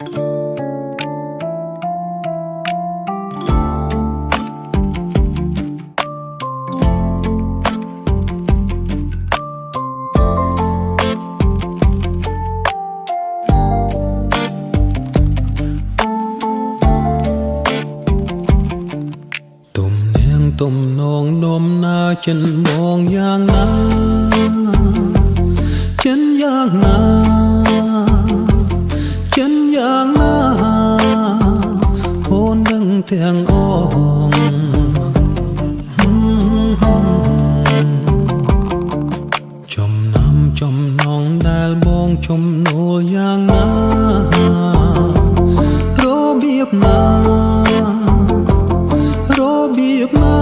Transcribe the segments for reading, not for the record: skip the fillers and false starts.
ទំនាងទំនងនំណាចិនបងយ៉ាងណាចិនយ៉ាងណាចិនយ៉ាងណាអូនដឹងទាំងអងចំណាំចំណងដែលបងជំនួលយ៉ាងណារបៀបណា របៀបណា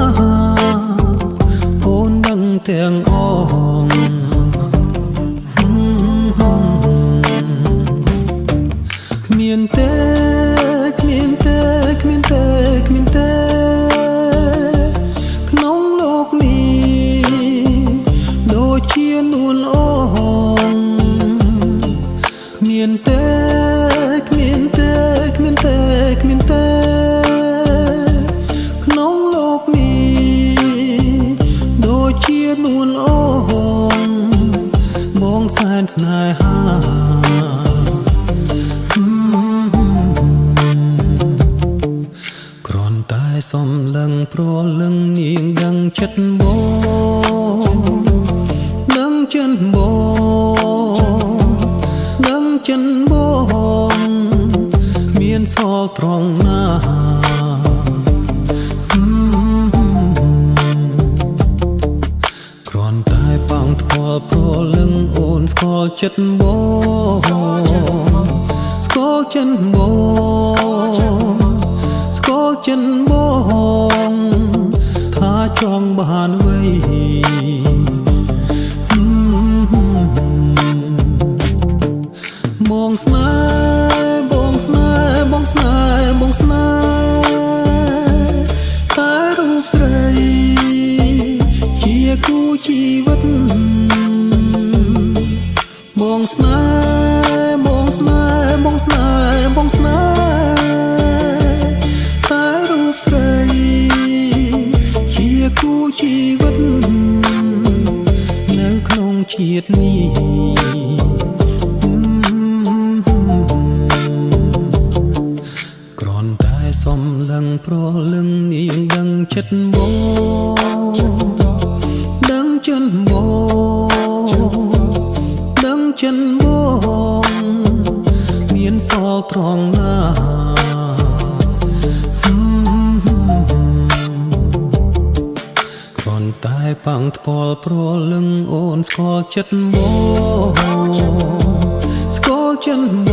អូនដឹងទាំងអងគ្មានទេគ្មានទេគ្មានទេគ្មានទេក្នុងលោកនេះដូចជានួនអូនគ្មានទេគ្មានទេគ្មានទេគ្មានទេ ក្នុងលោកនេះដូចជានួនអូនបងសែនស្នេហាគ្រាន់តែសំលឹងប្រលឹងនាងដឹងចិត្តបងដឹងចិត្តបងដឹងចិត្តបងមានសល់ត្រង់ណា គ្រាន់តែប៉ោងថ្ពាល់ព្រលឹងអូនស្គាល់ចិត្តបងស្គាល់ចិត្តបងស្គាល់ចិត្តបងថាចង់បានអ្វីបងស្នេហ៍បងស្នេហ៍បងស្នេហ៍បងស្នេហ៍តែរូបស្រី ជាគូជីវិតបងស្នេហ៍បងស្នេហ៍បងស្នេហ៍បងស្នេហ៍តែរូបស្រីជាគូជីវិតនៅក្នុងជាតិនេះ គ្រាន់តែសំលឹងប្រលឹងនាងដឹងចិត្តបងដឹងចិត្តបងដឹងចិត្តបងមានសល់ត្រង់ណាគ្រាន់តែប៉ាំងថ្ពាល់ប្រលឹងអូនស្គាល់ចិត្តបងស្គាល់ចិត្ត